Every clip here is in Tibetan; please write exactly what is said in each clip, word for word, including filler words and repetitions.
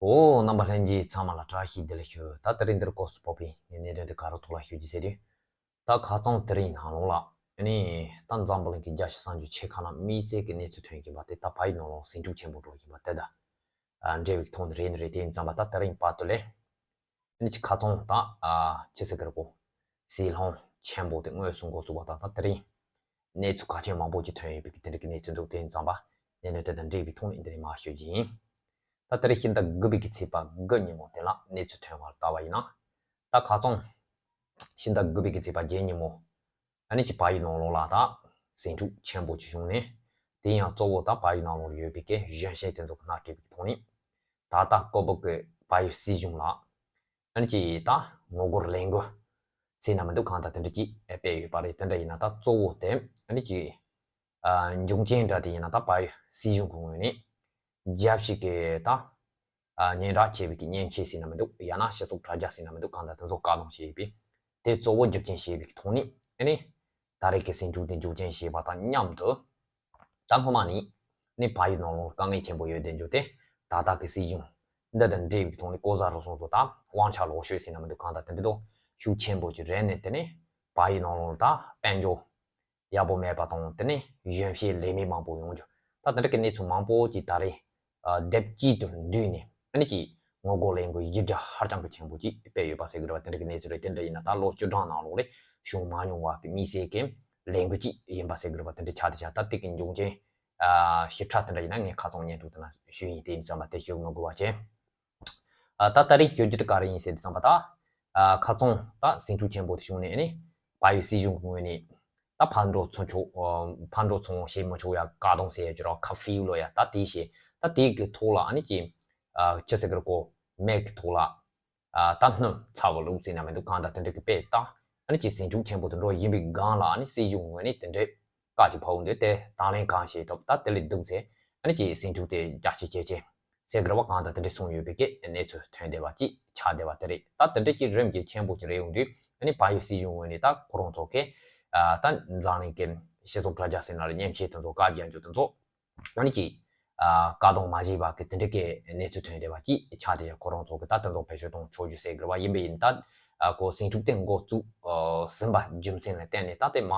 ཨོ། རྣམ་པ་ལྷན་རྒྱས་ཚང་མ་ལ་བཀྲ་ཤིས་བདེ་ལེགས་ཞུ། ད་དེ་རིང་འདིར་སྐོར་སུ་སྤོབས་པའི་གནད་དོན་དེ་ག་རུ་ཐོག་ལ་ཞུ་རྒྱུ་ཟེར་དུས། ད་ཁ་རྩང་དེ་རིང་ནང་ལོགས་ལ་ཨ་ནི་ད་འཛམ་བུ་གླིང་གི་རྒྱལ་སྤྱི་གསར་འགྱུར་ཆེ་ཁག་ནང་དམིགས་བསལ་གྱི་གནས་ཚུལ་ཐོན་བཞིན་པ་དེ་ད་ཕ་ཡུལ་ནང་ལོགས་ཟིང་འཁྲུག་ཆེན་པོ་འགྲོ་བཞིན་པ་དེ་དང་འབྲེལ་བའི་ཐོག་ནས་རེད་ནི་རེད། དེ་ཡིན་ཙང་པ་ད་དེ་རིང་བར་དུ་ལས་ཨ་ནི་ཅི་ཁ་རྩང་ད་ཨ་ཅི་ཟེར་གི་རེད་གོ། ཟིལ་ལྷོང་ཆེན་པོ་དེ་དངོས་སུ་འགོ་བཙུགས་པ་དང་ད་དེ་རིང་གནས་ཚུལ་གལ་ཆེན་མང་པོ་ཅིག་ཐོན་ཡོད་པའི་དེ་འདྲ་གི་གནས་ཚུལ་འདུག་དེ་ཡིན་ཙང་པ་གནད་དོན་དེ་དང་འབྲེལ་བའི་ཐོག་ནས་འདི་ནས་མར་ཞུ་རྒྱུ་ཡིན། ད་དེ་རིང་ཕྱི་ཟླ་དགུ་པའི་གི་ཚེས་པ་དགུ་ཉིན་མོ་དེ་ལ་གནས་ཚུལ་ཐོན་པར་ལྟ་བ་ཡིན་ན། ད་ཁ་རྩང་ཕྱི་ཟླ་དགུ་པའི་གི་ཚེས་པ་བརྒྱད་ཉིན་མོ་ཨ་ནི་ཅིག་ཕ་ཡུལ་ནང་ལོགས་ལ་ད་ཟིང་འཁྲུག་ཆེན་པོ་ཅིག་བྱུང་ནས། དེ་ཡང་གཙོ་བོ་ད་ཕ་ཡུལ་ནང་ལོགས་ཡོད་པའི་གི་གཞོན་སྐྱེས་དེ་ཚོ་གི་སྣེ་ཁྲིད་པའི་ཐོག་ནས་ད་ལྟ་ལྐོག་བུ་གི་ཕ་ཡུལ་སྲིད་གཞུང་ལ་ཨ་ནི་ཅིག་ད་ངོ་རྒོལ་ལས་འགུལ་ཟེར་ན་མི་འདུག་གང་ལྟར་དེ་འདྲ་ཅིག་སྤེལ་ཡོད་པ་རེད། དེ་འདྲ་ཡིན་ན་ད་གཙོ་བོ་དེ་ཨ་ནི་ཅིག་ཨ་འབྱུང་རྐྱེན་འདྲ་དེ་ཡིན་ན་ད་ཕ་ཡུལ་སྲིད་གཞུང་གི་ངོས་ནས་རྒྱལ་སྤྱི་གི་ད་ཨ་སྙན་གྲགས་ཆེ་བའི་གི་མཉེན་ཆས་ཟེར་ན་མི་འདུག་ཡང་ན་སྤྱི་ཚོགས་དྲ་རྒྱ་ཟེར་ན་མི་འདུག་གང་ལྟར་དེ་ཚོ་བཀག་སྡོམ་བྱས་ཡོད་པས། དེ་གཙོ་བོ་རྒྱུ་རྐྱེན་བྱས་པའི་གི་ཐོག་ནས་ཨ་ནི་ད་རེས་ཀྱི་ཟིང་འཁྲུག་དེ་འབྱུང་རྐྱེན་བྱས་པ་དང་མཉམ་དུ། ད་སྔོན་མ་ནས་ནི་ཕ་ཡུལ་ནང་ལོགས་དཀའ་ངལ་ཆེན་པོ་ཡོད་དེ་འཇོག་སྟེ། ད་ལྟ་གི་སྲིད་གཞུང་འདི་དང་འབྲེལ་བའི་ཐོག་ནས་ལྐོག་ཟ་རུལ་སུངས་དང་དབང་ཆ་ལོག་སྤྱོད་ཟེར་ན་མི་འདུག་གང་ལྟར་དེ་འདྲ་དོ་ཤུགས་ཆེན་པོ་ཅིག་རེད་ནས། དེ་ནས་ཕ་ཡུལ་ནང་ལོགས་ད་དཔལ་འབྱོར་ཡག་པོ་མེད་པ་དང་། དེ་ནས་གཞོན་སྐྱེས་ལས་མེད་མང་པོ་ཡོང་རྒྱུ། ད་དེ་འདྲ་གི་གནས་ཚུལ་མང་པོ་ཅིག་ད་རེས་ཨ་སྡེབ་གཅིག་ཏུ་འདུས་ནས་ཨ་ནི་ཅིག་ངོ་རྒོལ་ལས་འགུལ་ཡིག་སྒྲ་ཧ་ཅང་གི་ཆེན་པོ་ཅིག་སྤེལ་ཡོད་པ་ཟེར་གི་རེད་པ། དེ་འདྲ་གི་གནས་ཚུལ་རེད། དེ་འདྲ་ཡིན་ན་ད་ལོ་བཅུ་གྲངས་ནང་ལོགས་ལས་བྱུང་མ་མྱོང་བ་གི་དམིགས་བསལ་གྱི་ལས་འགུལ་ཅིག་ཡིན་པ་ཟེར་གི་རེད་པ། དེ་འདྲ་ཆགས་དེ་ཆགས་ད་དེ་གི་འབྱུང་རྐྱེན་ཨ་ཞིབ་ཕྲ་དེ་འདྲ་ཡིན་ན་ངས་ཁ་རྩང་བརྙན་ཐུང་དེ་ན་ཞུ་ཡིན། དེ་ཡིན་ཙང་མ་དེ་ཞུ་མི་དགོས་པ་བྱས། ཨ་ད་ད་རེས་ཞུ་རྒྱུ་དེ་ག་རེ་ཡིན་ཟེར་དུས་ཙམ་པ་ད། ཨ་ཁ་རྩང་ད་ཟིང་འཁྲུག་ཆེན་པོ་དེ་བྱུང་ནས་ཨ་ནི་ཕ་ཡུལ་སྲིད་གཞུང་གི་ངོས་ནས་ད་ཕར་འགྲོ་ཚུར་འགྲོ་ཨ་ཕར་འགྲོ་ཚུར་འོང་བྱེད་མི་ཆོག་ཡ། བཀག་སྡོམ་ཟེར་ཡ་ཅིག་ར། ཁར་ཕིའུ་ལོ་ཡ། ད་དེ་བྱས་ད་དེ་གི་ཐོག་ལ་ཨ་ནི་ཅིག་ཨ་ཅི་ཟེར་གི་རེད་གོ། མེ་གི་ཐོག་ལ་ཨ་ད་སྣུམ་ཚ་བོ་བླུགས་ཟེར་ན་མི་འདུག་གང་ལྟར་དེ་འདྲ་གི་དཔེ་ད་ཨ་ནི་ཅིག་ཟིང་འཁྲུག་ཆེན་པོ་དེ་འགྲོ་བཞིན་པའི་སྒང་ལ་ཨ་ནི་སྲིད་གཞུང་ངོས་ནས་དེ་འདྲའི་བཀའ་ཅིག་ཕབ་འོང་དུས་དེ་དང་ལེན་གང་བྱེད་ཐུབ། ད་དེ་ལས་སྡུག་ཚེ་ཨ་ནི་ཅིག་ཟིང་འཁྲུག་དེ་རྒྱ་ཆེ་བྱེད་ཆེད་ཟེར་གི་རེད་པ། གང་ལྟར་དེ་འདྲ་གསུངས་ཡོད་པའི་གི་གནས་ཚུལ་ཐོན་བསྡད་པ་ཅིག་ཆགས་བསྡད་པ་དེ་རེད། ད་དེ་འདྲ་ཅིག་རིམ་གྱིས་ཆེན་པོ་ཅིག་རེད་འོང་དུས་ཨ་ནི་ཕ་ཡུལ་སྲིད་གཞུང་ངོས་ནས་ད་ཁོ་རང་ཚོ་གི་ཨ་ད་འཛམ་གླིང་གི་སྤྱི་ཚོགས་དྲ་རྒྱ་ཟེར་ན་རེད། མཉེན་ཆས་དེ་ཚོ་བཀག་རྒྱག་རྒྱུ་དེ་ཚོ་ཨ་ནི་ཅིག་ཨ་བཀག་སྡོམ་མ་བྱས་པ་གི་དེ་འདྲ་གི་གནས་ཚུལ་ཐོན་བསྡད་པ་ཅིག་ཆགས་བསྡད་ཡ། ཁོ་རང་ཚོ་གི་ད་དེ་ཚོ་བེད་སྤྱོད་གཏོང་ཆོག་རྒྱུ་ཟེར་གི་རེད་པ། ཡིན་པ་ཡིན་ད་ཨ་ཁོ་ཟིང་འཁྲུག་དེ་འགོ་བཙུགས་ཨ་ཟིན་པ་རྒྱུ་མཚན་ལ་བརྟེན་ནས་ད་དེ་མ་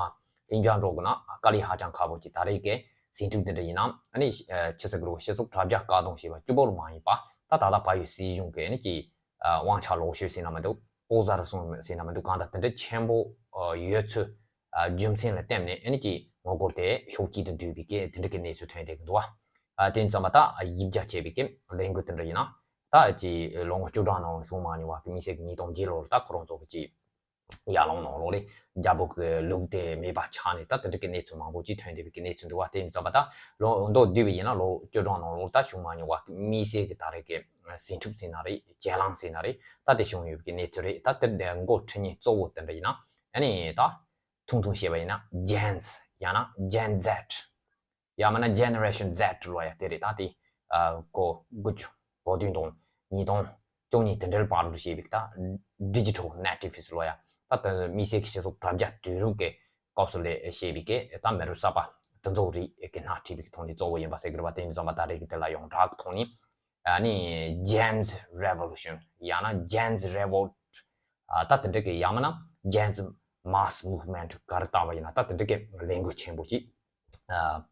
ལྷིང་འཇགས་འགྲོ་དགོས་ན་དཀའ་ལས་ཧ་ཅང་ཁག་པོ་ཅིག་ད་རེས་ཀྱི་ཟིང་འཁྲུག་འདི་འདྲ་ཡིན་ན་ཨ་ནི་ཨ་ཅི་ཟེར་གི་རེད། སྤྱི་ཚོགས་དྲ་རྒྱ་བཀག་སྡོམ་བྱས་པ་གཅིག་པོ་ལ་མ་ཡིན་པ། ད་ད་ལྟ་ཕ་ཡུལ་སྲིད་གཞུང་གི་ཨ་ནི་ཅིག་ཨ་དབང་ཆ་ལོག་སྤྱོད་ཟེར་ན་མི་འདུག་ལྐོག་ཟ་རུལ་སུངས་ཟེར་ན་མི་འདུག་གང་ལྟར་དེ་འདྲ་ཆེན་པོ་ཨ་ཡོད་ཚུལ་ཨ་རྒྱུ་མཚན་ལ་བརྟེན་ནས་ཨ་ནི་ཅིག་ངོ་རྒོལ་དེ་ཤུགས་ཆེ་དུ་འདུས་པའི་གི་དེ་འདྲ་གི་གནས་ཚུལ་ཐོན་བསྡད་ཀྱི་འདུག་བ། ཨ་དེ་ཙམ་པ་ད་ཡིག་བརྒྱ་བྱས་པའི་གི་ལས་འགུལ་དེ་འདྲ་ཡིན་ན། ད་ཅིག་ལོ་ངོ་བཅུ་གྲངས་ནང་བྱུང་མ་མྱོང་བ་གི་དམིགས་བསལ་གྱི་ཉིས་སྟོང་བརྒྱད་ལོར་ད་ཁོ་རང་ཚོ་གི་ཅིག་ཡར་ཀླུང་ནང་ལོགས་ལས་རྒྱལ་པོ་གི་ལུགས་དེ་མེད་པ་ཆགས་ནས་ད་དེ་འདྲ་གི་གནས་ཚུལ་མང་པོ་ཅིག་ཐོན་བསྡད་པའི་གི་གནས་ཚུལ་འདུག་བ། དེ་ཡིན་ཙམ་པ་ད་ལོ་མདོར་བསྡུས་པ་ཡིན་ན་ལོ་བཅུ་གྲངས་ནང་ལོགས་ད་བྱུང་མ་མྱོང་བ་གི་དམིགས་བསལ་གྱི་ད་རེས་ཀྱི་ཟིང་འཁྲུག་ཟེར་ན་རེད། གྱེན་ལངས་ཟེར་ན་རེད། ད་དེ་བྱུང་ཡོད་པའི་གི་གནས་ཚུལ་རེད། ད་དེ་འདྲ་འགོ་ཁྲིད་མཁན་གཙོ་བོ་དེ་འདྲ་ཡིན་ན་ཨ་ནི་ད་ཐུང་ཐུང་བཤད་པ་ཡིན་ན་Gen Z ཡང་ན་Gen Z ཡང་མིན་ན་Generation Z ལོ་ཡ་དེ་རེད། ད་དེ་ཨ་གོ་དགུ་བཅུ་གོ་བདུན་དང་ཉིས་སྟོང་བཅུ་གཉིས་དེ་འདྲའི་བར་དུ་བཤད་པའི་ད་Digital Natives ལོ་ཡ། ད་དེ་དམིགས་བསལ་གྱི་སྤྱི་ཚོགས་དྲ་རྒྱ་དུས་རབས་ཀྱི་སྐབས་སུ་ལས་བཤད་པའི་གི་ད་མི་རབས་གསར་པ་དེ་ཚོ་རིགས་ཀྱི་སྣེ་ཁྲིད་པའི་གི་ཐོག་ནས་གཙོ་བོ་ཡིན་པ་ཟེར་གི་རེད་པ། དེ་ཡིན་ཙང་མ་ད་རེས་ཀྱི་དེ་ལ་ཡོངས་གྲགས་ཀྱི་ཐོག་ནས་ཨ་ནི་Gen Z Revolution ཡང་ན་Gen Z Revolt ཨ་ད་དེ་འདྲ་གི་ཡང་མིན་ན་Gen Z Mass Movement ག་རེ་བཏགས་པ་ཡིན་ན་ད་དེ་འདྲ་གི་ལས་འགུལ་ཆེན་པོ་ཅིག་ཨ་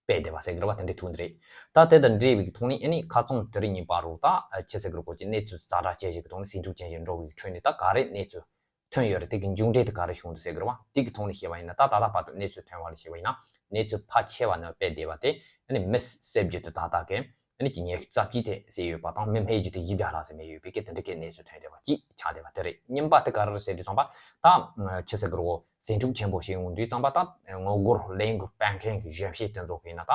སྤེལ་བསྡད་པ་ཟེར་གི་རེད་པ། དེ་འདྲའི་ཐུག་འདི་རེད། ད་དེ་དང་འབྲེལ་བའི་ཐོག་ནས་ཨ་ནི་ཁ་རྩང་དེ་རིང་ཉིན་པ་རུ་ད་ཨ་ཅི་ཟེར་གི་རེད་གོ་ཅིག་གནས་ཚུལ་ཛ་དྲག་ཅན་ཞིག་གི་ཐོག་ནས་ཟིང་འཁྲུག་ཅན་ཞིག་འགྲོ་བའི་ཁྲོད་ནས་ད་ག་རེ་གནས་ཚུལ་ཐོན་ཡོད་རེད། དེ་གི་མཇུག་འབྲས་དེ་ག་རེ་བྱུང་འདུག་ཟེར་གི་རེད་པ། དེ་གི་ཐོག་ནས་བཤད་པ་ཡིན་ན་ད་ད་ལྟ་བར་དུ་གནས་ཚུལ་ཐོན་བ་ལ་བཤད་པ་ཡིན་ན་གནས་ཚུལ་ཕལ་ཆེ་བ་ནི་སྤེལ་བསྡད་པ་དེ་ཨ་ནི་མི་བསད་རྒྱུ་དེ་ད་ལྟ་གི་ཨ་ནི་ཅིག་ཉི་ཤུ་རྩ་གཅིག་ཙམ་ཟེར་ཡོད་པ་དང་མི་རྨས་རྒྱུ་དེ་བཞི་བརྒྱ་ལྷག་ཙམ་ཡོད་པའི་གི་དེ་འདྲ་གི་གནས་ཚུལ་ཐོན་བསྡད་པ་ཅིག་ཆགས་བསྡད་པ་དེ་རེད། གཉིས་པ་དེ་ག་རེ་རེད་ཟེར་དུས་ཙམ་པ་ད་ཨ་ཅི་ཟེར་གི་རེད་གོ་ཟིང་འཁྲུག་ཆེན་པོ་ཞིག་ཡོང་དུས་ཙམ་པ་ད་ངོ་རྒོལ་ལས་འགུལ་སྤེལ་མཁན་གྱི་གཞོན་སྐྱེས་དེ་ཚོ་གི་ཡིན་ན་ད་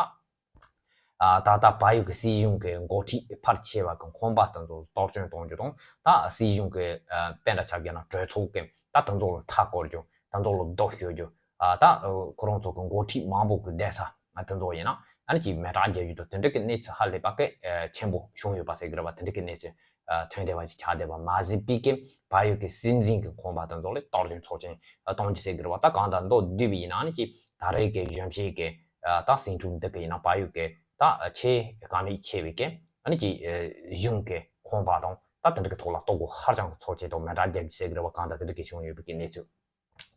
ཨ་ད་ལྟ་བལ་ཡུལ་གྱི་སྲིད་གཞུང་གི་འགོ་ཁྲིད་ཕལ་ཆེ་བ་གི་ཁང་པ་དེ་ཚོ་གཏོར་སྐྱོན་གཏོང་རྒྱུ་དང་ད་སྲིད་གཞུང་གི་ཨ་དཔེ་འདྲ་ཆགས་རྒྱུ་ན་གྲོས་ཚོགས་ཀྱི་ད་དེ་ཚོ་ལ་མཐའ་བསྐོར་རྒྱུ། དེ་ཚོ་ལ་རྡོ་གཞུ་རྒྱུ། ཨ་ད་ཨ་ཁོ་རང་ཚོ་གི་འགོ་ཁྲིད་མང་པོ་གི་བསྡད་ས་ཨ་དེ་ཚོ་ཡིན་ན་ཨ་ནི་ཅིག་མེ་སྲེག་རྒྱག་རྒྱུ་དང་དེ་འདྲ་གི་གནས་ཚུལ་ཧ་ལས་པ་གི་ཨ་ཆེན་པོ་བྱུང་ཡོད་པ་ཟེར་གི་རེད་པ། དེ་འདྲ་གི་གནས་ཚུལ་ཨ་ཐོན་བསྡད་པ་ཅིག་ཆགས་བསྡད་པ་མ་ཟད་པའི་གི་བལ་ཡུལ་གྱི་སྲིད་འཛིན་གྱི་ཁང་པ་དེ་ཚོ་ལ་གཏོར་སྐྱོན་ཚོགས་ཆེན་ཨ་གཏོང་རྒྱུ་ཟེར་གི་རེད་པ། ད་གང་ལྟར་མདོར་བསྡུས་པ་ཡིན་ན་ཨ་ནི་ཅིག་ད་རེས་ཀྱི་གཞོན་སྐྱེས་ཀྱི་ཨ་ད་ཟིང་འཁྲུག་འདི་གི་ཡིན་ན་བལ་ཡུལ་གྱི་ད་ཨ་ཆེས་དཀའ་ངལ་ཆེ་བའི་གི་ཨ་ནི་ཅིག་ཨ་གཞུང་གི་ ཁང་པ་དང་ད་དེ་འདྲ་གི་ཐོག་ལ་ལྟོ་གོས་ཧ་ཅང་གི་ཚོར་ཆེ་དང་མེ་དྲག་རྒྱབ་ཀྱི་ཟེར་གི་རེད་བ། གང་ལྟར་དེ་འདྲ་གི་བྱུང་ཡོད་པའི་གི་གནས་ཚུལ་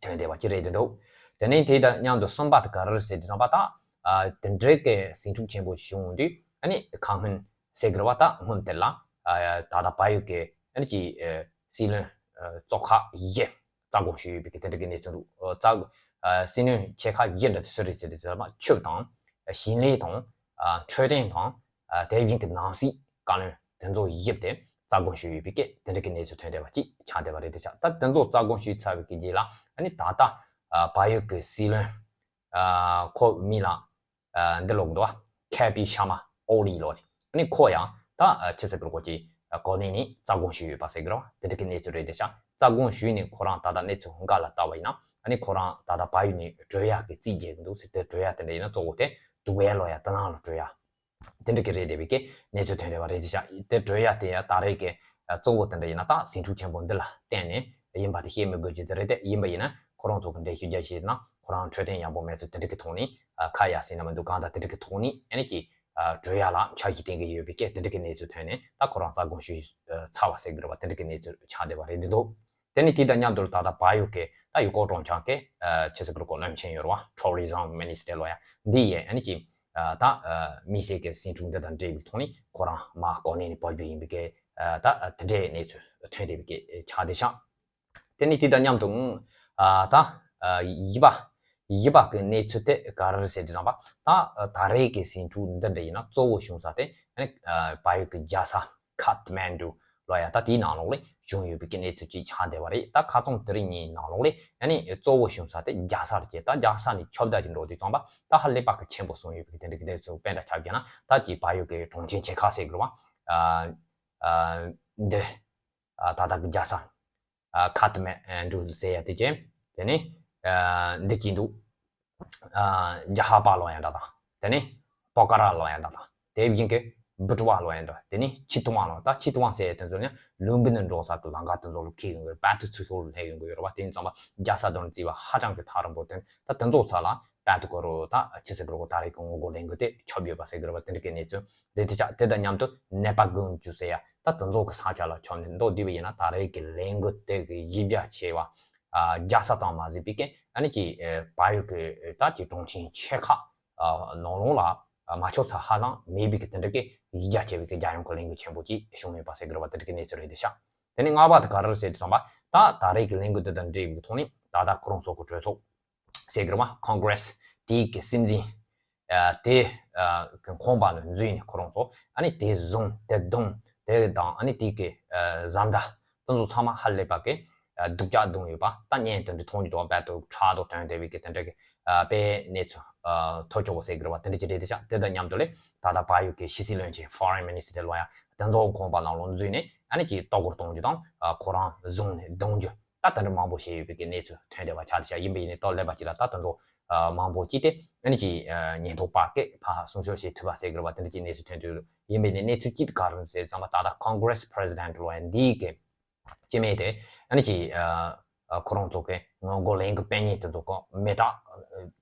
ཐོན་བསྡད་པ་ཅིག་རེད་འདུག་དེ་ནས་དེ་དང་མཉམ་དུ་གསུམ་པ་དེ་ག་རེ་རེད་ཟེར་དུས་ཙམ་པ་ད་ཨ་དེ་འདྲའི་གི་ཟིང་འཁྲུག་ཆེན་པོ་བྱུང་དུས་ཨ་ནི་ཁ་སྔོན་ཟེར་གི་རེད་བ། ད་སྔོན་དེ་ལ་ཨ་ད་ལྟ་བལ་ཡུལ་གི་ཨ་ནི་ཅིག་ཨ་སྲིད་བློན་ཨ་བཙོག་ཁ་བཞི་རྩ་དགོངས་ཞུས་ཡོད་པའི་གི་དེ་འདྲ་གི་གནས་ཚུལ་འདུག་ཨ་རྩ་ཨ་སྲིད་བློན་ཆེ་ཁག་བཞི་འདྲ་དེ་སུ་རེད་ཟེར་དུས་ཙམ་པ་ཆིབས་དང་ཨ་ཞིང་ལས་དང་ཨ་འཕྲོད་བསྟེན་དང་ཨ་དེ་བཞིན་གི་ནང་སྲིད་བཀའ་བློན་དེ་ཚོ་བཞི་དེ་རྩ་དགོངས་ཞུས་ཡོད་པའི་གི་དེ་འདྲ་གི་གནས་ཚུལ་ཐོན་བསྡད་པ་ཅིག་ཆགས་བསྡད་པ་རེད། དེ་ཆགས་ད་དེ་ཚོ་རྩ་དགོངས་ཞུས་ཚར་བའི་གི་རྗེས་ལ་ཨ་ནི་ད་ལྟ་ཨ་བལ་ཡུལ་གི་སྲིད་བློན་ཨ་ཁོ་མིང་ལ་ཨ་འདི་ལོག་འདུག་བ། ཁེ་པི་ཤར་མ་ཨོ་ལི་ལོ་ནི་ཨ་ནི་ཁོ་ཡང་ད་ཨ་ཆི་ཟེར་དགོས་ཀྱི་གོ་གནས་ནས་རྩ་དགོངས་ཞུས་ཡོད་པ་ཟེར་གི་རེད་བ། དེ་འདྲ་གི་གནས་ཚུལ་རེད། དེ་ཆགས་རྩ་དགོངས་ཞུས་ནས་ཁོ་རང་ད་ལྟ་གནས་ཚུལ་འགའ་ལ་ལྟ་བ་ཡིན་ན་ཨ་ནི་ཁོ་རང་ད་ལྟ་བལ་ཡུལ་ནས་བྲོས་ཡག་གི་རྩིས་རྒྱག་གི་འདུག་ཟེར། དེ་བྲོས་ཡག་དེ་འདྲ་ཡིན་ན་གཙོ་བོ་དེ་དུ་བའི་ལོ་ཡ་དེ་ནང་ལ་བྲོས་ཡག་དེ་འདྲ་གི་རེད་བསྡད་པའི་གི་གནས་ཚུལ་ཐོན་བསྡད་པ་རེད། དེ་ཆགས་དེ་བྲོས་ཡག་དེ་ཡང་ད་རེས་ཀྱི་གཙོ་བོ་དེ་འདྲ་ཡིན་ན་ད་ཟིང་འཁྲུག་ཆེན་པོ་འདི་ལ་བརྟེན་ནས་ཡིན་པ་དེ་བཤད་མི་དགོས་རྒྱུ་དེ་རེད། དེ་ཡིན་པ་ཡིན་ན་ཁོ་རང་ཚོ་གི་འགྲེལ་བཤད་རྒྱག་ཤེས་ན་ཁོ་རང་འཕྲོད་བསྟེན་ཡག་པོ་མེད་ཚུལ་དེ་འདྲ་གི་ཐོག་ནས་ཁ་ཡ་ཟིན་ན་མི་འདུག་གང་ལྟར་དེ་འདྲ་གི་ཐོག་ནས་ཨ་ནི་ཀྱི་བྲོས་ཡག་ལ་འཆར་གཞི་བཏིང་གི་ཡོད་པའི་གི་དེ་འདྲ་གི་གནས་ཚུལ་ཐོན་ནས་ད་ཁོ་རང་རྩ་དགོངས་ཞུས་ཚར་བ་ཟེར་གི་རེད་བ། དེ་འདྲ་གི་གནས་ཚུལ་ཆགས་བསྡད་པ་རེད་འདི་འདུག་དེ་ནས་དེ་དང་མཉམ་དུ་ད་ལྟ་བལ་ཡུལ་གི་ད་ཡུལ་སྐོར་སྤྲོ་འཆམ་གི་ཆི་ཟེར་དགོས་རེད་གོ་བློན་ཆེན་ཡོད་རེད་བ། Tourism Minister ལོ་ཡ་འདི་ཡས་ཨ་ནི་ཀྱི་ད་དམིགས་བསལ་གྱི་ཟིང་འཁྲུག་འདི་དང་འབྲེལ་བའི་ཐོག་ནས་ཁོ་རང་མར་གོ་གནས་ནས་བོད་རྒྱུ་ཡིན་པའི་གི་ད་དེ་འདྲའི་གནས་ཚུལ་ཐོན་བསྡད་པའི་གི་ཆགས་བསྡད་ཤག་དེ་ནས་དེ་དང་མཉམ་དུ་ད་བཞི་པ་བཞི་པ་གི་གནས་ཚུལ་དེ་ག་རེ་རེད་ཟེར་དུས་ཙམ་པ་ད་ད་རེས་ཀྱི་ཟིང་འཁྲུག་འདི་འདྲ་ཡིན་ན་གཙོ་བོ་བྱུང་ས་དེ་ཨ་ནི་བལ་ཡུལ་གྱི་རྒྱལ་ས་ཁ་ཐ་མན་ཌུ་ལོ་ཡ་ད་དེའི་ནང་ལོགས་ལས་བྱུང་ཡོད་པའི་གི་གནས་ཚུལ་ཅིག་ཆགས་བསྡད་པ་རེད། ད་ཁ་རྩང་དེ་རིང་གཉིས་ནང་ལོགས་ལས་ཨ་ནི་གཙོ་བོ་བྱུང་ས་དེ་རྒྱལ་ས་རེད་ཅེས། ད་རྒྱལ་ས་ནས་ཁྱབ་བརྡལ་གྱི་འགྲོ་དུས་ཙམ་པ་ད་ཧ་ལས་པ་གི་ཆེན་པོ་སོང་ཡོད་པའི་གི་དེ་འདྲ་གི་གནས་ཚུལ་དཔེ་འདྲ་ཆགས་བརྒྱབ་ན་ད་ཅིག་བལ་ཡུལ་གི་གྲོང་ཁྱེར་ཆེ་ཁག་ཟེར་དགོས་རེད་བ། ཨ་ཨ་འདི་ཨ་ད་ལྟ་གི་རྒྱལ་ས་ཨ་ཁ་ཐ་མན་ཌུ་ཟེར་ཡ་དེ་ཅན། དེ་ནས་ཨ་འདི་གཅིག་འདུག་ཨ་ཇ་ཧ་པ་ལོ་ཡ་འདྲ་དང་། དེ་ནས་པོ་ཀ་ར་ལོ་ཡ་འདྲ་དང་། དེ་བཞིན་གི་བུ་ཏྲ་བ་ལོ་ཡ་འདྲ། དེ་ནས་ཆི་ཏུ་ཝང་ལོ། ད་ཆི་ཏུ་ཝང་ཟེར་ཡ་དེ་ཚོ་ནི་ལུམ་བི་ནི་འགྲོ་ས་གི་ལམ་ཁ་དེ་ཚོ་ལ་འཁེལ་ཡོང་གི་རེད། སྦལ་ཏི་ཚུར་ཤོར་ལ་སླེབས་ཡོང་གི་ཡོད་རེད་བ། དེ་ཡིན་ཙང་པ་རྒྱལ་ས་དང་བརྩིས་པ་ཧ་ཅང་གི་ཐག་རིང་པོ་དེ་ད་དེ་ཚོ་ཚ་ལ་སྦལ་ཏི་གོ་རུ་ད་ཆི་ཟེར་གི་རེད་གོ་ད་རེས་གི་ངོ་རྒོལ་ལས་འགུལ་དེ་ཁྱབ་ཡོད་པ་ཟེར་གི་རེད་བ། དེ་འདྲ་གི་གནས་ཚུལ་རེད། དེ་ཆགས་དེ་དང་མཉམ་དུ་ནེ་པ་གུན་ཇུ་ཟེར་ཡ་ད་དེ་ཚོ་གི་ས་ཆ་ལ་ཁྱབ་ནས་མདོར་བསྡུས་པ་ཡིན་ན་ད་རེས་གི་ལས་འགུལ་དེ་གི་གཞི་རྒྱ་ཆེ་བ་ཨ་རྒྱལ་ས་ཙམ་མ་ཟད་པའི་གི་ཨ་ནི་ཀྱི་ཨ་བལ་ཡུལ་གི་ད་ཀྱི་གྲོང་ཁྱེར་ཆེ་ཁག་ཨ་ནང་ལོགས་ལ་ཨ་མ་ཆོག་ཚ་ཧ་ལམ་མེད་པའི་གི་དེ་འདྲ་གི་གཞི་རྒྱ་ཆེ་བའི་གི་རྒྱལ་ཡོངས་གི་ལས་འགུལ་ཆེན་པོ་ཅིག་བྱུང་ཡོད་པ་ཟེར་གི་རེད་བ། དེ་འདྲ་གི་གནས་ཚུལ་རེད། དེ་ཤག་དེ་ནས་ལྔ་པ་དེ་ག་རེ་རེད་ཟེར་དུས་ཙམ་པ་ད་ད་རེས་གི་ལས་འགུལ་དེ་དང་འབྲེལ་བའི་ཐོག་ནས་ད་ལྟ་ཁོ་རང་ཚོ་གི་གྲོས་ཚོགས་ཟེར་གི་རེད་བ། Congress དེའི་གི་སྲིད་འཛིན་ཨ་དེ་ཨ་གི་ཁང་པ་ནས་འཛུལ་ནས་ཁོ་རང་ཚོ་ཨ་ནི་དེ་བཟུང་དེ་བརྡུང་དེ་དང་ཨ་ནི་དེ་གི་ཨ་བཟའ་ཟླ་དེ་ཚོ་ཚང་མ་ཧ་ལས་པ་གི་ཨ་སྡུག་ཅག་བརྡུངས་ཡོད་པ་ད་བརྙན་དེ་འདྲ་མཐོང་རྒྱུ་འདུག་རྦད་དེ་ཁྲག་དང་དོན་བསྡད་པའི་གི་དེ་འདྲ་གི་ཨ་དཔེ་གནས་ཚུལ་ཨ་ཐོས་ཆོག་པ་ཟེར་གི་རེད་བ། དེ་འདྲ་ཅིག་རེད། དེ་ཆགས་དེ་དང་མཉམ་དུ་ལས་ད་ལྟ་བལ་ཡུལ་གི་ཕྱི་སྲིད་བློན་ཆེན་Foreign Minister ལོ་ཡ་དེ་ཚོ་ཁང་པ་ནང་ལོགས་འཛུལ་ནས་ཨ་ནི་ཅིག་ལྟ་སྐོར་གཏོང་རྒྱུ་དང་ཨ་ཁོ་རང་བཟུང་ནས་བརྡུང་རྒྱུ། ད་དེ་འདྲ་མང་པོ་བྱས་ཡོད་པའི་གི་གནས་ཚུལ་ཐོན་བསྡད་པ་ཆགས་བསྡད་ཤག་ཡིན་པ་ཡིན་ནའི་ད་ལས་པ་ཅིག་ལ་ད་དེ་ཚོ་ཨ་མང་པོ་ཅིག་དེ་ཨ་ནི་ཅིག་ཨ་ཉེན་རྟོག་པ་གིས་ཕར་སྲུང་སྐྱོབ་བྱེད་ཐུབ་པ་ཟེར་གི་རེད་བ། དེ་འདྲ་ཅིག་གནས་ཚུལ་ཐོན་དུས་ཡིན་པ་ཡིན་ནའི་གནས་ཚུལ་ཅིག་ག་རེ་ཟེར་ཙམ་པ་ད་ལྟ་Congress President ལོ་ཡ་འདིའི་གི་སྤྱི་མེས་དེ་ཨ་ནི་ཅིག་ཨ་ཨ་ཁོ་རང་ཚོ་གི་ངོ་རྒོལ་ལས་འགུལ་སྤེལ་མཁན་དེ་ཚོ་གི་མེ་སྲེག་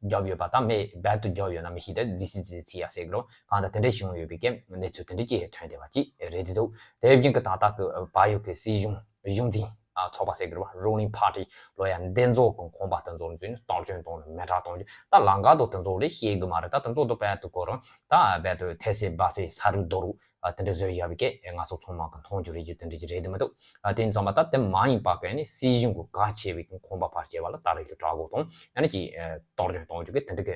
བརྒྱབ་ཡོད་པ་དང་མེ་རྦད་དེ་བརྒྱབ་ཡོད་ན་མི་ཤེས་ཏེ་རྫི་སི་རྫི་སི་ཡ་ཟེར་གི་རེད་བ། གང་ལྟར་དེ་འདྲ་བྱུང་ཡོད་པའི་གི་གནས་ཚུལ་དེ་འདྲ་ཅིག་ཐོན་བསྡད་པ་ཅིག་རེད་འདུག་དེ་བཞིན་གི་ད་ལྟ་གི་བལ་ཡུལ་གི་སྲིད་གཞུང་གཞུང་འཛིན་ཨ་ཚོགས་པ་ཟེར་གི་རེད་བ། Ruling Party ལོ་ཡ་འདི་ཚོ་གི་ཁང་པ་དེ་ཚོ་འཛུལ་ནས་གཏོར་སྐྱོན་གཏོང་ནས་མེ་སྲེག་གཏོང་རྒྱུ། ད་ལམ་ཁ་དང་དེ་ཚོ་ལས་ཤེས་གི་མ་རེད། ད་དེ་ཚོ་དང་རྦད་དེ་ཁོ་རང་ད་རྦད་དེ་ཐལ་སེ་སྦ་སེ་ས་རུ་རྡོ་རུ་ཨ་དེ་འདྲ་བཟོས་བཞག་པའི་སྐད་ང་ཚོ་ཚང་མ་གི་མཐོང་རྒྱུ་རེད་རྒྱུ་དེ་འདྲ་ཅིག་རེད་དེ་མི་འདུག་ཨ་དེ་ཡིན་ཙང་མ་ད་དེ་མ་ཡིན་པ་གི་ནི་སྲིད་གཞུང་གི་གལ་ཆེ་བའི་ཁང་པ་ཕར་བྱས་པ་ལ་ད་རེས་ཀྱི་དྲག་པོ་དང་ཨ་ནི་ཅིག་ཨ་གཏོར་སྐྱོན་གཏོང་རྒྱུ་གི་དེ་འདྲ་གི་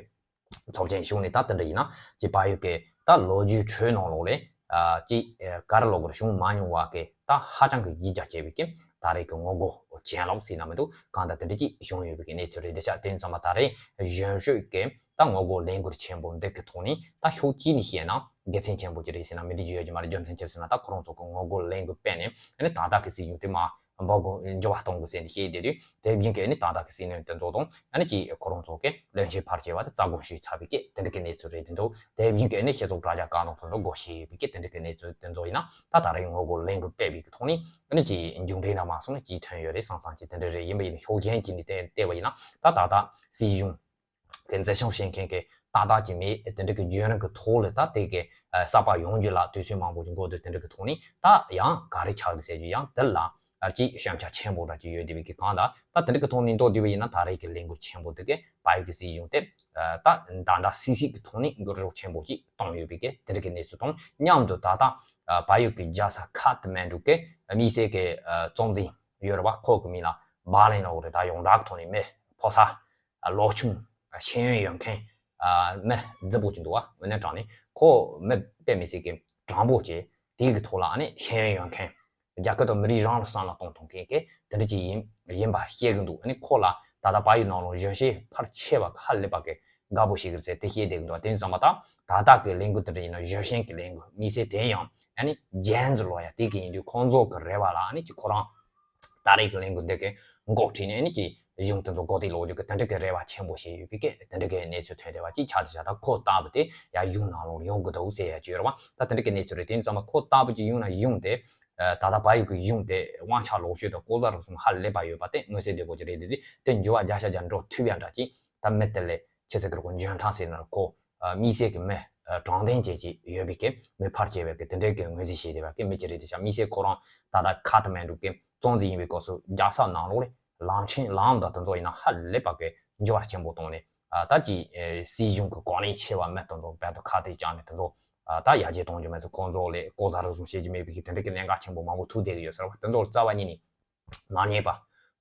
ཚོགས་ཆེན་བཞུགས་ནས་ད་དེ་འདྲ་ཡིན་ན་ཅིག་བལ་ཡུལ་གི་ད་ལོ་རྒྱུས་ཁྲོད་ནང་ལོགས་ལས་ཨ་ཅིག་ཨ་ག་རེ་ལབ་དགོས་རེད། བྱུང་མ་མྱོང་བ་གི་ད་ཧ་ཅང་གི་གཞི་རྒྱ་ཆེ་བའི་གི་ད་རེས་ཀྱི་ངོ་རྒོལ་གྱེན་ལོག་ཟེར་ན་མི་འདུག་གང་ལྟར་དེ་འདྲ་ཅིག་བྱུང་ཡོད་པའི་གི་གནས་ཚུལ་རེད། དེ་ཤག་དེ་ཡིན་ཙང་མ་ད་རེས་གཞོན་གཞོན་གི་ད་ངོ་རྒོལ་ལས་འགུལ་ཆེན་པོ་འདི་གི་ཐོག་ནས་ད་ཕྱོགས་གཅིག་ནས་བཤད་ན་དགེ་མཚན་ཆེན་པོ་ཅིག་རེད་ཟེར་ན་མི་འགྲིག་རྒྱུ་ཡོད་རྒྱུ་མ་རེད། རྒྱུ་མཚན་ཅི་ཟེར་ན་ད་ཁོ་རང་ཚོ་གི་ངོ་རྒོལ་ལས་འགུལ་སྤེལ་ནས་ཨ་ནི་ད་ལྟ་གི་སྲིད་གཞུང་དེ་མར་འབོད་སྐུལ་འགྱུར་བ་གཏོང་དགོས་ཟེར་ནས་བཤད་བསྡད་དུས་དེ་བཞིན་གི་ཨ་ནི་ད་ལྟ་གི་སྲིད་བློན་དེ་ཚོ་དང་ཨ་ནི་ཅིག་ཁོ་རང་ཚོ་གི་བློན་ཆེན་ཕལ་ཆེ་བ་དེ་རྩ་དགོངས་ཞུས་ཚར་བའི་གི་དེ་འདྲ་གི་གནས་ཚུལ་རེད་དེ་འདུག་དེ་བཞིན་གི་ཨ་ནི་སྤྱི་ཚོགས་དྲ་རྒྱ་ཁག་ནང་དུ་འགྲོ་སྒོ་ཕྱེ་ཡོད་པའི་གི་དེ་འདྲ་གི་གནས་ཚུལ་དེ་ཚོ་ཡིན་ན་ད་ད་རེས་ངོ་རྒོལ་ལས་འགུལ་སྤེལ་བའི་གི་ཐོག་ནས་ཨ་ནི་ཅིག་མཇུག་འབྲས་འདྲ་མ་སོང་ན་ཅིག་ཐོན་ཡོད་རེད་བསམ་བསམ་ཅིག་དེ་འདྲ་རེད། ཡིན་པ་ཡིན་ན་ཕྱོགས་གཞན་གྱིས་ནི་བལྟས་པ་ཡིན་ན་ད་ད་ལྟ་སྲིད་གཞུང་གི་འཛིན་སྐྱོང་བྱེད་མཁན་གྱི་ཏག་ཏག་ཅིག་མེད། དེ་འདྲ་གི་རྒྱུན་རིང་གི་ཐོག་ལ་ད་དེ་གི་ གསར་པ་ཡོང་རྒྱུ་ལ་དུས་ཚོད་མང་པོ་ཅིག་འགོར་དུས། དེ་འདྲ་གི་ཐོག་ནས་ད་ཡང་ག་རེ་ཆགས་ཀྱི་ཟེར་རྒྱུ་ཡང་དེ་ལ་ཨ་ཅིག་ཞན་ཆ་ཆེན་པོ་འདྲ་ཅིག་ཡོད་བསྡད་པའི་གི་གང་ལྟར། ད་དེ་འདྲ་གི་ཐོག་ནས་མདོར་བསྡུས་པ་ཡིན་ན། ད་རེས་ཀྱི་ལས་འགུལ་ཆེན་པོ་དེ་གས་བལ་ཡུལ་གྱི་སྲིད་གཞུང་དེ་ད་ད་ད་སིག་སིག་གི་ཐོག་ནས་འགུལ་རོགས་ཆེན་པོ་ཅིག་བཏང་ཡོད་པའི་གི་དེ་འདྲ་གི་གནས་ཚུལ་དང་མཉམ་དུ། ད་ད་བལ་ཡུལ་གྱི་རྒྱལ་ས་ཁ་ཐ་མན་ཌུ་གི་དམིགས་བསལ་གི་གཙོ་འཛིན་ཡོད་རེད་པ། ཁོ་གི་མིང་ལ་བྷ་ལིན་ལབ་རེད། ད་ཡོངས་གྲགས་ཐོག་ནས་མི་ཕོ་གསར་ལོ་ཆུང་ཤེས་ཡོན་ཡོད་མཁན་མི་རྫི་པོ་ཅིག་འདུག་བ། དངོས་གནས་དྲང་གནས་ཁོ་མི་དཔེ་མི་སྲིད་ཀྱི་དྲང་པོ་བྱས། དེའི་གི་ཐོག་ལ་ཨ་ནི་ཤེས་ཡོན་ཡོད་མཁན། རྒྱལ་ཁབ་དང་མི་རིགས་རང་ལ་བསམ་བློ་གཏོང་གཏོང་མཁན་གི་དེ་འདྲ་ཅིག་ཡིན་ཡིན་པ་ཤེས་ཀྱི་འདུག་ཨ་ནི་ཁོ་ལ་ད་ལྟ་བལ་ཡུལ་ནང་ལ་གཞོན་སྐྱེས་ཕལ་ཆེ་བ་ཧ་ལས་པ་གི་དགའ་པོ་བྱེད་ཀྱི་རེད་ཟེར་དེ་བཤད་བསྡད་ཀྱི་འདུག་དེ་ཙམ་པ་ད་ད་ལྟ་གི་ལས་འགུལ་དེ་འདྲ་ཡིན་ན་གཞོན་སྐྱེས་ཀྱི་ལས་འགུལ་དམིགས་བསལ་དེ་ཡང་ཨ་ནི་ཇེན་ཛི་ལབ་ཡ་དེ་གི་ཡིན་དུས། ཁོང་ཚོ་གི་རེ་བ་ལ་ཨ་ནི་ཅིག་ཁོ་རང་ད་རེས་ཀྱི་ལས་འགུལ་འདི་གི་འགོ་ཁྲིད་ནས་ཨ་ནི་ཅིག་གཞུང་དེ་ཚོ་འགོ་ཐད་ལོག་རྒྱུ་གི་དེ་འདྲ་གི་རེ་བ་ཆེན་པོ་བྱས་ཡོད་པའི་གི་དེ་འདྲ་གི་གནས་ཚུལ་ཐོན་བསྡད་པ་ཅིག་ཆགས་བསྡད་ཤག་ད་ཁོ་ལྟ་བུ་དེ་ཡང་གཞུང་ནང་ལོགས་ཡོང་གི་འདུག་ཟེར་ཡ་ཅིག་ཡོད་རེད་བ། ད་དེ་འདྲ་གི་གནས་ཚུལ་རེད། དེ་ཙམ་པ་ཁོ་ལྟ་བུ་ཅིག་ཡོང་ན་གཞུང་དེ་ད་ལྟ་བལ་ཡུལ་གྱི་གཞུང་དེ་དབང་ཆ་ལོག་སྤྱོད་དང་ལྐོག་ཟ་རུལ་སུངས་ཧ་ལས་པ་ཡོད་པ་དེ་མངོན་གསལ་དོད་པོ་ཅིག་རེད། དེ་དེ་དེ་འགྱུར་བ་བརྒྱ་ཆ་བརྒྱ་འགྲོ་ཐུབ་ཡ་འདྲ་ཅིག་ད་མི་དེ་ལས་ཆི་ཟེར་གི་རེད། ཁོ་འཇོན་ཐང་ཟེར་ན་རེད། ཁོ་དམིགས་བསལ་གྱི་མི་དྲང་བདེན་ཅན་ཅིག་ཡོད་པའི་གི་མི་ཕལ་ཆེ་བས་གི་དེ་འདྲའི་གི་ངོས་འཛིན་བྱས་བསྡད་པ་གི་མི་ཅིག་རེད། དེ་ཤག་དམིགས་བསལ་ཁོ་རང་ད་ལྟ་ཁ་ཐ་མན་ཌུ་གི་གཙོ་འཛིན་ཡིན་པའི་སྐབས་སུ་རྒྱལ་ས་ནང་ལོགས་ལ་ལམ་ཆེན་ལམ་དང་དེ་ཚོ་ཡིན་ན་ཧ་ལས་པ་གི་འགྱུར་བ་ཆེན་པོ་བཏང་ནས། ད་ཅིག་སྲིད་གཞུང་གི་གོ་གནས་ཆེ་བ་མི་དེ་ཚོ་རྦད་དེ་ཁ་གཏད་བཅག་ནས་དེ་ཚོ་ད་ཡར་རྒྱས་གཏོང་རྒྱུ་མེད་ཚེ། ཁོང་ཚོ་ལས་ལྐོག་ཟ་རུལ་སུངས་བྱེད་རྒྱུ་མེད་པའི་གི་དེ་འདྲ་གི་གནད་འགག་ཆེན་པོ་མང་པོ་ཐུག་བསྡད་གི་ཡོད་ཟེར་བ། དེ་ཚོ་རྩ་བ་ཉིད་ནས་མ་རྙེད་པ།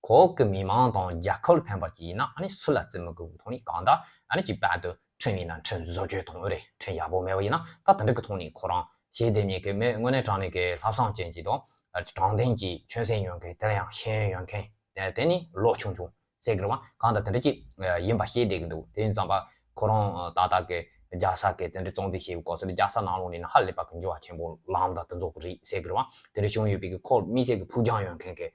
ཁོ་གི་མི་མང་དང་རྒྱལ་ཁབ་ལ་ཕན་པ་ཅིག་ཡིན་ན་ཨ་ནི་སུ་ལ་བརྩི་མི་དགོས་པའི་ཐོག་ནས་གང་ལྟར་ཨ་ནི་ཅིག་རྦད་དེ་ཁྲིམས་ཡིན་ན་ཁྲིམས་བཟོ་བཅོས་གཏོང་འོས་རེད། ཁྲིམས་ཡག་པོ་མེད་པ་ཡིན་ན། ད་དེ་འདྲ་གི་ཐོག་ནས་ཁོ་རང་བྱེད་བསྡད་མཁན་གི་མི་དངོས་གནས་དྲང་གནས་ཀྱི་ལྷག་བསམ་ཅན་ཅིག་དང་དྲང་བདེན་གྱི་སྤྱོད་སེམས་ཡོད་མཁན། དེ་ལ་ཡང་ཤེས་ཡོན་ཡོད་མཁན། དེ་ནི་ལོ་ཆུང་ཆུང་ཟེར་གི་རེད་བ། གང་ལྟར་དེ་འདྲ་ཅིག་ཡིན་པ་ཤེས་བསྡད་ཀྱི་འདུག་དེ་ཡིན་ཙམ་པ་ཁོ་རང་ད་ལྟ་གི་རྒྱལ་ས་གི་དེ་འདྲ་གཙོ་འཛིན་བྱེད་པའི་སྐབས་སུ་རྒྱལ་ས་ནང་ལོགས་ནས་ཧ་ལས་པ་གི་འགྱུར་བ་ཆེན་པོ་ལམ་དང་དེ་ཚོ་གི་རིགས་ཟེར་གི་རེད་བ། དེ་འདྲ་བྱུང་ཡོད་པའི་གི་ཁོ་དམིགས་བསལ་གི་ཕུགས་རྒྱང་ཡོད་མཁན་གི་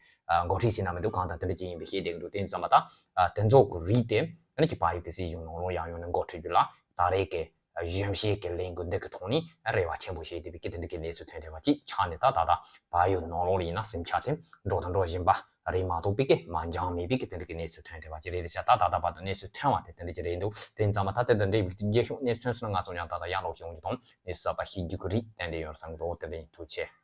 འགོ་ཁྲིད་ཟེར་ན་མི་འདུག་གང་ལྟར་དེ་འདྲ་ཅིག་ཡིན་པ་ཤེས་བསྡད་ཀྱི་འདུག་དེ་ཡིན་ཙམ་པ་ད་དེ་ཚོ་གི་རིགས་དེ་ཨ་ནི་ཅིག་བལ་ཡུལ་གི་སྲིད་གཞུང་ནང་ལོགས་ཡང་ཡང་ནས་འགོ་ཁྲིད་རྒྱུ་ལ་ད་རེས་གི་གཞོན་སྐྱེས་ཀྱི་ལས་འགུལ་འདི་གི་ཐོག་ནས་རེ་བ་ཆེན་པོ་བྱེད་བསྡད་པའི་གི་དེ་འདྲ་གི་གནས་ཚུལ་ཐོན་བསྡད་པ་ཅིག་ཆགས་ནས། ད་ད་ལྟ་བལ་ཡུལ་ནང་ལོགས་ལ་ཡིན་ན་སེམས་ཆགས་དེ་འགྲོ་དང་འགྲོ་བཞིན་པ་རེད་མ་གཏོགས་པའི་གི་མ་འགྱངས་མེད་པའི་གི་དེ་འདྲ་གི་གནས་ཚུལ་ཐོན་བསྡད་པ་ཅིག་རེད། དེ་ཤག་ད་ད་ལྟ་བར་དུ་གནས་ཚུལ་ཐོན་པ་དེ་དེ་འདྲ་གི་རེད་འདུག་དེ་ཡིན་ཙམ་པ་ད་དེ་དང་འབྲེལ་བའི་རྒྱས་ཤོག་གནས་ཚུལ་ཐོན་སོང་ན་ང་ཚོ་ཡང་ད་ལྟ་ཡར་ལོག་ཡོང་རྒྱུ་དང་། གནས་ཚུལ་གསར་པ་ཤེས་རྒྱུ་གི་རིགས་ཏན་ཏན་ཡོད་རེད་བསམ་གི་འདུག་དེ་འདྲ་ཡིན། ཐུགས་རྗེ་ཆེ།